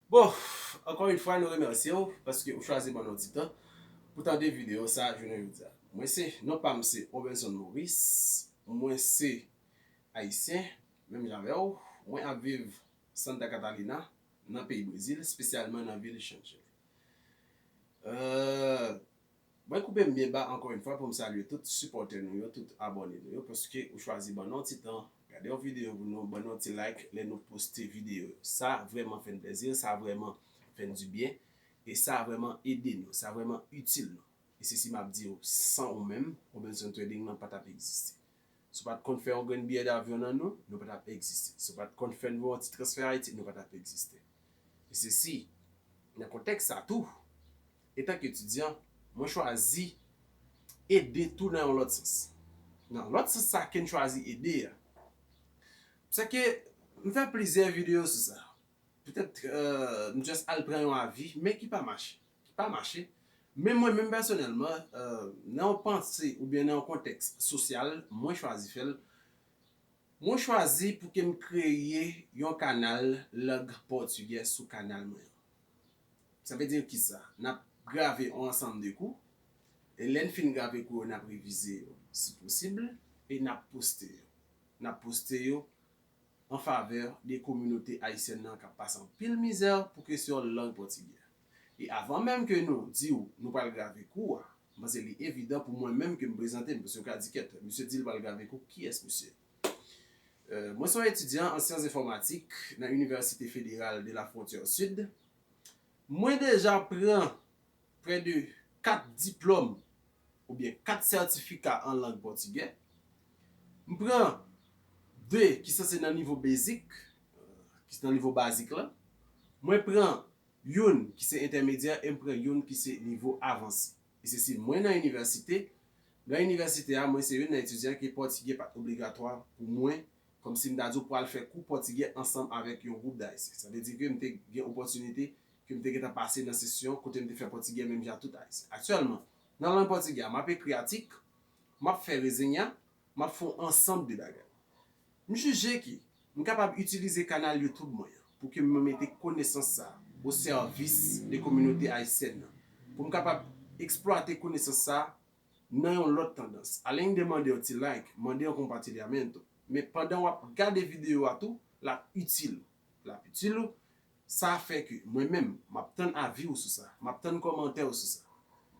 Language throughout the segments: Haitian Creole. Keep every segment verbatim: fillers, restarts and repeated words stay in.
Bon, ankò yon fwa, nou remèsye w paske ou chwazi ban nou ti tan pou tande videyo sa jounen jodi a. Mwen se, non pa m se Obenson Maurice, mwen se Ayisyen, menm jan avè w, mwen ap viv Santa Catarina, nan peyi Brezil, espesyalman nan vil Xanxerê. Euh, mwen koupe m byen ba ankò yon fwa pou m salye tout sipòtè nou yo, tout abòne nou yo, paske ou chwazi ban nou ti tan, gade yon videyo pou nou, ban nou ti like lè nou poste videyo yo. Sa vrèman fè n plèzi, sa vrèman fè n dibyen, e sa vrèman ede nou, sa vrèman itil nou. E se si m ap di w, san ou menm, Robinson Trading nan pa t ap egziste. Si w pa t konn fè yon grenn biyè davyon nan nou, nou pa t ap egziste. Si w pa t konn fè n voye yon ti transfè Ayiti, nou pa t ap egziste. E se si, nan kontèks sa tou, etanke etidyan, mwen chwazi ede tou nan yon lòt sans. Nan lòt sans sa ke n chwazi ede a, se ke m fè plizyè videyo sou sa. Petèt euh, m just al pran yon avi, men ki pa mache. Ki pa mache. Men mwen menm pèsonèlman, euh, nan yon panse oubyen nan yon kontèks sosyal, mwen chwazi fè l. Mwen chwazi pou ke m kreye yon kanal lang pòtigè sou kanal mwen an. Sa vle di kisa? N ap grave yon ansanm de kou, e lè n fin grave kou yo, n ap revize yo, si posib, e n ap poste yo. N ap poste yo an favè de kominote ayisyèn nan k ap pase anpil mizè pou kesyon lang pòtigè. E avan menm ke nou di w nou pral grave kou a, m panse li evidan pou mwen menm ke m prezante m, paske w ka di, "Kèt, misye di l pral grave kou, kiyès misye?" Euh, mwen se yon etidyan an syans enfòmatik nan Université Fédérale de la Frontière Sud. Mwen deja pran prè de kat diplòm oubyen kat sètifika an lang pòtigè. M pran de ki sanse nan nivo basic, euh, ki nan nivo bazik la. Mwen pran youn ki se entèmedyè e m pran youn ki se nivo avanse. E se si mwen nan inivèsite, nan inivèsite a, mwen se youn nan etidyan ke pòtigè pa t obligatwa pou mwen, kòmsi m ta di w pral fè kou pòtigè ansanm avèk yon gwoup d Ayisyen. Sa vle di ke m te gen opòtinite ke m te gentan pase nan sesyon kote m te fè pòtigè menm jan ak tout Ayisyen. Aktyèlman, nan lang pòtigè a, m ap ekri atik, m ap fè rezenya, m ap fè yon ansanm de bagay. M jije ke m kapab itilize kanal YouTube mwen an pou ke m mete konesans sa a o sèvis de kominote ayisyèn nan, pou m kapab eksplwate konesans sa a nan yon lòt tandans. Aleng de mande yon ti like, mande yon konpatilyamento. Men pandan w ap gade videyo a tou, l ap itil ou. L ap itil ou. Sa fè ke mwen menm, m ap tann avi w sou sa. M ap tann kòmantè w sou sa.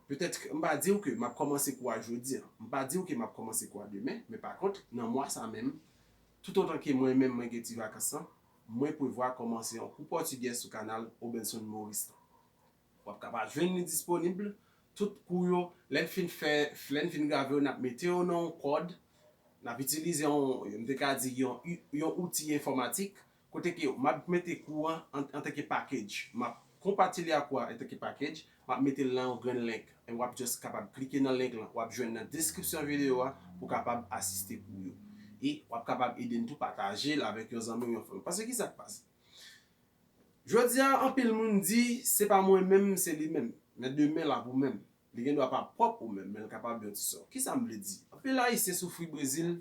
Petèt, m pa di w ke m ap kòmanse kou a jodi a. M pa di w ke m ap kòmanse kou a demen, men pa kont, nan mwa sa menm, toutotan ke mwen menm mwen gen ti vakans lan, mwen prevwa kòmanse yon kou pòtigè sou kanal Obenson Maurice lan. W ap kapab jwenn li disponib. Tout kou yo, lè n fin fè, lè n fin grave yo, n ap mete yo nan yon kòd. N ap itilize yon, m te ka di, yon, yon outi enfòmatik, kote ke m ap mete kou an an, antanke package. M ap konpatilye ak ou a antanke package, m ap mete l nan yon grenn link. E w ap just kapab klike nan link lan, w ap jwenn nan deskripsyon videyo a pou w kapab asiste kou yo. E w ap kapab ede n tou pataje l avèk yon zanmi w, yon fanmi. Paske ki sa k pase? Jodi a, anpil moun di, se pa mwen menm, se li menm. Men demen l ap ou menm. Li gen dwa pa pwòp ou menm, men l kapab yon ti sò. Kisa m vle di? Anpil Ayisyen soufri Brezil,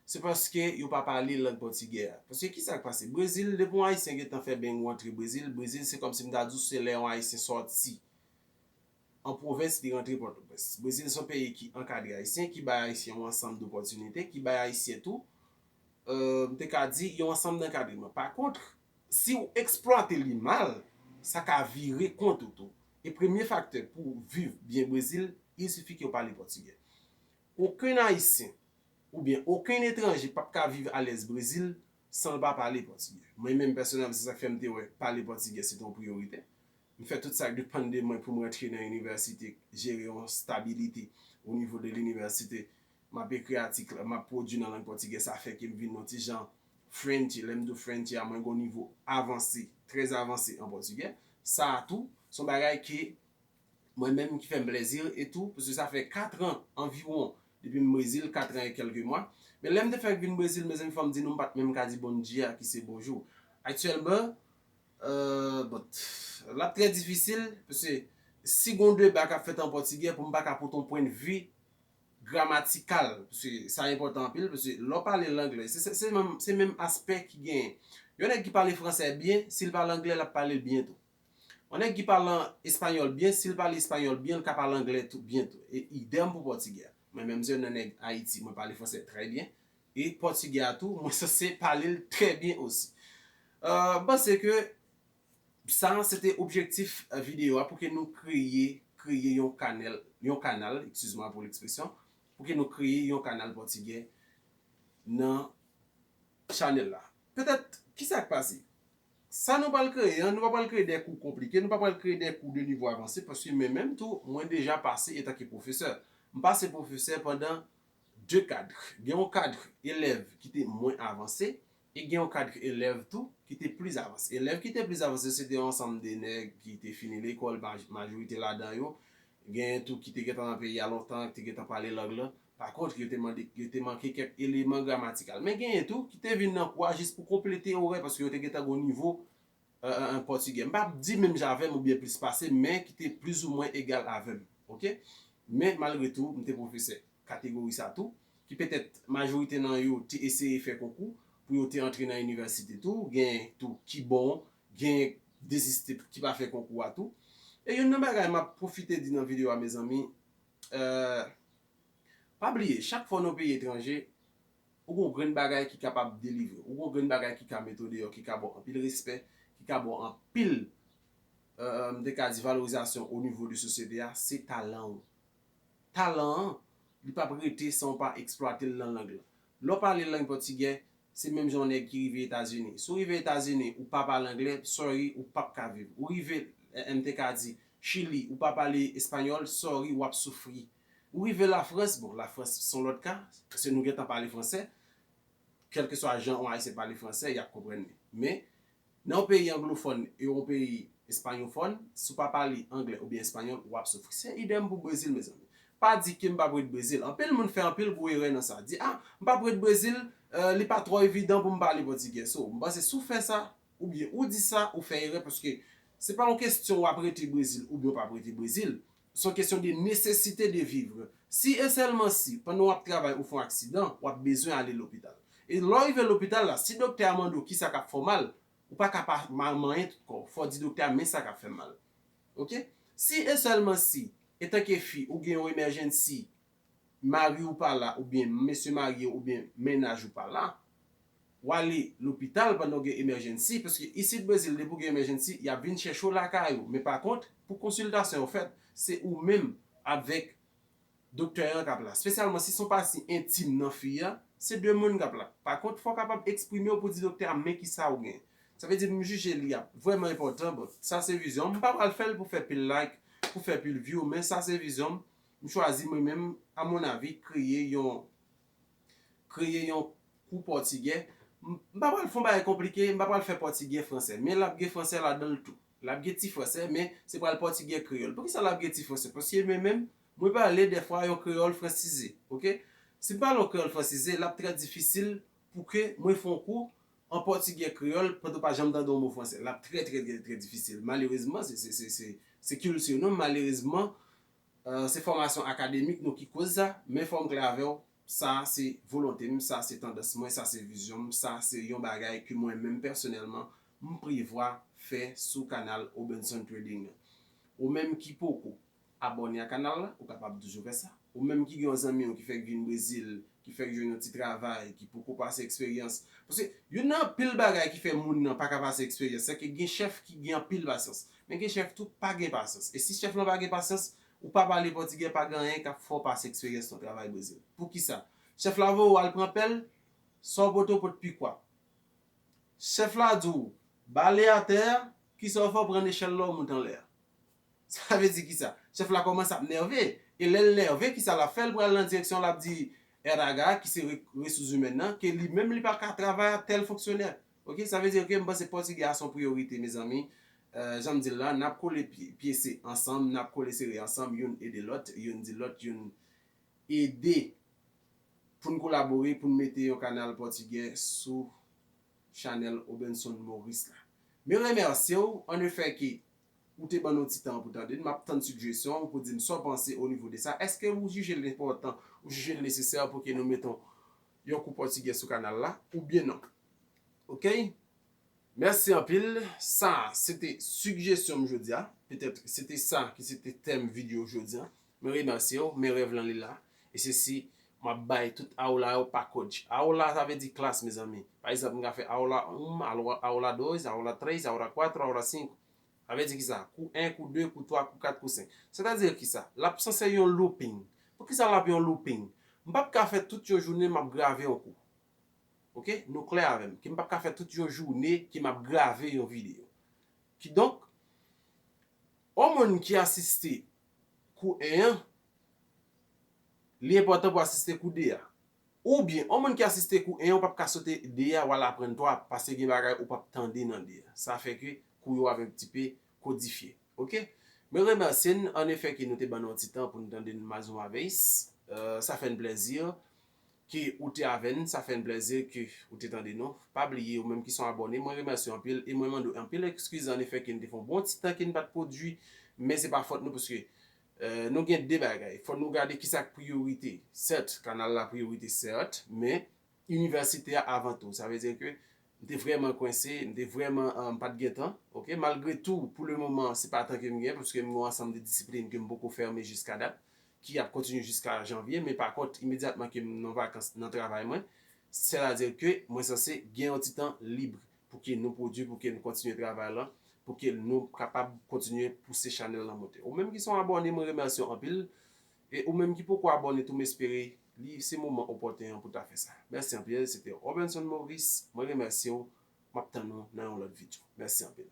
se paske yo pa pale lang pòtigè a. Paske kisa k pase? Brezil, depi yon Ayisyen gentan fè beng ou antre Brezil, Brezil se kòmsi m ta di w se lè yon Ayisyen sòti an pwovens, li rantre Pòtoprens. Brezil se yon peyi ki ankadre Ayisyen, ki bay Ayisyen yon ansanm dopòtinite, ki bay Ayisyen tou, euh, m te ka di, yon ansanm dankadreman. Pa kont, si w eksplwate li mal, sa ka vire kont ou tou. E premye faktè pou w viv byen Brezil, il sifi ke w pale pòtigè. Okenn Ayisyen oubyen okenn etranje p ap ka viv alèz Brezil san l pa pale pòtigè. Mwen menm pèsonèlman, se sa k fè m te wè pale pòtigè se te yon priyorite. M fè tout sa k depann de mwen pou m rantre nan inivèsite, jere yon stabilite o nivo de linivèsite. M ap ekri atik, m ap pwodui nan lang pòtigè, sa fè ke m vin yon ti jan Frenchy. Lè m di w Frenchy a, mwen gen yon nivo avanse, trè avanse an pòtigè. Sa a tou, se yon bagay ke mwen menm ki fè m plèzi e tou, paske sa fè kat an anviwon depi m Brezil, kat an e kèlke mwa. Men lè m te fèk vin Brezil, mezanmi, fò m di nou, m pa t menm ka di bondye a ki se bonjou. Aktyèlman, euh, bon, l ap trè difisil, paske si gon deba k ap fèt an pòtigè, pou m pa ka pote yon pwennvi gramatikal, paske sa enpòtan anpil, paske lè w pale lang lan, se, se, se menm, se menm aspè ki genyen. Yon nèg ki pale fransè byen, si l pale anglè, l ap pale l byen tou. Yon nèg ki pale espanyòl byen, si l pale espanyòl byen, l ka pale anglè tou, byen tou. E idèm pou pòtigè. Mwen menm, se yon nèg Ayiti, mwen pale fransè trè byen. E pòtigè a tou, mwen sanse pale l trè byen osi. Euh, m panse ke sa, se te objektif, euh, videyo a, pou ke nou kreye, kreye yon kanal, yon kanal, excuse-moi pour l'expression, pou ke nou kreye yon kanal pòtigè nan chanèl la. Petèt, kisa k pase? Sa nou pral kreye an, nou pa pral kreye de kou konplike, nou pa pral kreye de kou de nivo avanse, paske mwen menm tou, mwen deja pase etanke pwofesè. M pase pwofesè pandan de kad. Gen yon kad elèv ki te mwen avanse, e gen yon kad elèv tou ki te plis avanse. Elèv ki te plis avanse, se te yon ansanm de nèg ki te fini lekòl, maj-, majorite ladan yo. Genyen tou ki te gentan nan peyi a lontan, ki te gentan pale lang lan. Pa kont, yo te mande, yo te manke kèk eleman gramatikal. Men genyen tou ki te vin nan kou a jis pou konplete orè, paske yo te gentan gon nivo, euh, euh, euh, pòtigè. M p ap di menm jan avè m oubyen plis pase, men ki te plizoumwen egal avè m. Oke? Men malgre tou, m te pwofesè kategori sa tou, ki petèt majorite nan yo te eseye fè konkou pou yo te antre nan inivèsite tou, gen tou ki bon, gen deziste ki pa fè konkou a tou. E youn nan bagay m ap pwofite di nan videyo a, mezanmi, euh, pa bliye, chak fwa w nan yon peyi etranje, ou gon grenn bagay ki kapab delivre, ou gon grenn bagay ki ka mete w deyò, ki ka ba w anpil respè, ki ka ba w anpil, euh, m te ka di valorizasyon o nivo de sosyete a, se talan w. Talan an, li p ap rete san w pa eksplwate l nan lang lan. Lè w pale lang pòtigè, se menm jan yon nèg ki rive Etazini. Si w rive Etazini, ou pa pale anglè, sorry, ou p ap ka viv. Ou rive, eh, m te ka di, Chili, ou pa pale espanyòl, sorry, w ap soufri. Ou rive Lafrans, bon, Lafrans se yon lòt ka, paske nou gentan pale fransè, kèlkeswa jan yon Ayisyen pale fransè, y ap konprann li. Men, nan yon peyi anglofòn e yon peyi espanyofòn, si w pa pale anglè oubyen espanyòl, w ap soufri. Se idèm pou Brezil, mezanmi. Pa di ke m p ap ret Brezil. Anpil moun fè anpil gwo erè nan sa. Di, ah, m p ap ret Brezil, euh, li pa twò evidan pou m pale pòtigè. So, m panse si w fè sa, oubyen ou di sa, ou fè erè, paske se pa yon kesyon w ap rete Brezil oubyen w p ap rete Brezil. Se yon kesyon de nesesite de vivre. Si e sèlman si, pandan w ap travay, ou fè yon aksidan, w ap bezwen ale lopital. E lè w rive lopital la, si doktè a mande w kisa k ap fè w mal, ou pa ka pa ma-, manyen tout kò w. Fò w di doktè a, men sa k ap fè m mal. Oke? Si e sèlman si, etanke fi, ou gen yon emèjensi, mari w pa la, oubyen mesye marye w, oubyen mennaj ou pa la, w ale lopital pandan w gen emèjensi, paske isit Brezil, depi w gen emèjensi, y ap vin chèche w lakay ou. Men pa kont, pou konsiltasyon yo fèt, se ou menm avèk doktè an k ap la. Espesyalman si se yon pati entim nan fi a, se de moun k ap la. Pa kont, fò w kapab eksprime w pou di doktè a men kisa w gen. Sa vle di, m jije li ap vrèman enpòtan. Bon, sa se vizyon m. M pa pral fè l pou fè pil like, pou fè pil view, men sa se vizyon m. M chwazi mwen menm, a mon avi, kreye yon, kreye yon kou pòtigè. M, m pa pral fè yon bagay konplike, m pa pral fè pòtigè fransè, men l ap gen fransè ladan l tou. L ap gen ti fransè, men se pral pòtigè kreyòl. Poukisa l ap gen ti fransè? Paske mwen menm, mwen pale dèfwa yon kreyòl fransize, oke? Si m pale yon kreyòl fransize, l ap trè difisil pou ke mwen fè yon kou an pòtigè kreyòl pandan w pa janm tande yon mo fransè. L ap trè, trè, trè, trè difisil. Malerezman, se, se, se, se, se kilti nou, malerezman, euh, se fòmasyon akademik nou ki koz sa, men fò m klè avè w, sa se volonte m, sa se tandans mwen, sa se vizyon m, sa se yon bagay ke mwen menm pèsonèlman, m prevwa fè sou kanal Obenson Trading nan. Ou menm ki poko abòne a kanal la, ou kapab toujou fè sa. Ou menm ki gen yon zanmi w ki fèk vin Brezil, ki fèk jwenn yon ti travay, ki poko pase eksperyans. Paske youn nan anpil bagay ki fè moun nan pa ka pase eksperyans, se ke gen chèf ki gen anpil pasyans. Men gen chèf tou pa gen pasyans. E si chèf lan pa gen pasyans, ou pa pale pòtigè, pa gen anyen k ap fè w pase eksperyans nan travay Brezil. Poukisa? Chèf la voye w al pran pèl, sa w pote w pot pi kwa. Chèf la di w, bale atè a, kisa w fè w pran nechèl la w moute anlè a? Sa vle di kisa? Chèf la kòmanse ap nève. E lè l nève, kisa l ap fè? L pral nan direksyon l ap di R H a, ki se re-, resous imèn nan, ke li menm li pa ka travay ak tèl fonksyonè. Oke, sa vle di ke m panse pòtigè a se yon priyorite, mezanmi. Euh, jan m di l la, n ap kole pye, pye se ansanm, n ap kole sere ansanm, youn ede lòt, youn di lòt, youn ede pou n kolabore, pou n mete yon kanal pòtigè sou chanèl Obenson Maurice la. Men remèsye w, an efè ke ou te ban nou ti tan pou tande n, m ap tann sijesyon w pou di m sa w panse o nivo de sa. Èske ou jije l enpòtan, ou jije l nesesè pou ke nou mete yon, yon kou pòtigè sou kanal la, oubyen non? Oke? Mèsi anpil. Sa, se te sijesyon m jodi a. Petèt, se te sa ki se te tèm videyo jodi a. Mwen remèsye w, men rèv lan li la. E se si m ap bay tout aula yo pa kòdj. Aula, sa vle di klas, mezanmi. Pa egzanp, m ka fè aula un, aula, aula dos, aula tres, aula cuatro, aula cinco. Sa vle di ki sa? Kou en, kou de, kou twa, kou kat, kou senk. Sètadi ki sa? L ap sanse yon looping. Poukisa l ap yon looping? M p ap ka fè tout yon jounen m ap grave yon kou. Oke? Nou klè avè m. Ke m p ap ka fè tout yon jounen ke m ap grave yon videyo. Kidonk, yon moun ki asiste kou en an, li enpòtan pou asiste kou de a. Oubyen, yon moun ki asiste kou en an, ou p ap ka sote de a, w al aprann twa, paske gen bagay ou p ap tande nan de a. Sa fè ke kou yo ap yon ti pe kodifye. Oke? Mwen remèsye n, annefè ke nou te ban nou yon ti tan pou nou tande n mazon aveis. Euh, sa fè n plèzi ke ou te avè n, sa fè n plèzi ke ou te tande nou. Pa bliye, ou menm ki se yon abòne, mwen remèsye w anpil e mwen mande w anpil ekskiz annefè ke n te fè yon bon ti tan ke n pa t pwodui, men se pa fòt nou, paske euh, nou gen de bagay. Fò nou gade kisa k priyorite. Sèt, kanal la priyorite, sèt, men inivèsite a avan tou. Sa vle di ke m te vrèman kwense, m te vrèman, euh, m pa t gen tan. Oke? Malgre tou, pou le moman, se pa tan ke m gen, paske m gen yon ansanm de disiplin ke m poko fèmen jiska dat, ki ap kontinye jiska janvye, men pa kont, imedyatman ke m nan vakans nan travay mwen, sètadi ke mwen sanse gen yon ti tan lib pou ke nou pwodui, pou ke nou kontinye travay lan, pou ke nou kapab kontinye pouse chanèl lan monte. Ou menm ki se yon abòne, mwen remèsye w anpil. E ou menm ki poko abòne tou, m espere li se moman opòten an pou ta fè sa. Mèsi anpil, se te Robinson Maurice. Mwen remèsye w. M ap tann nou nan yon lòt videyo. Mèsi anpil.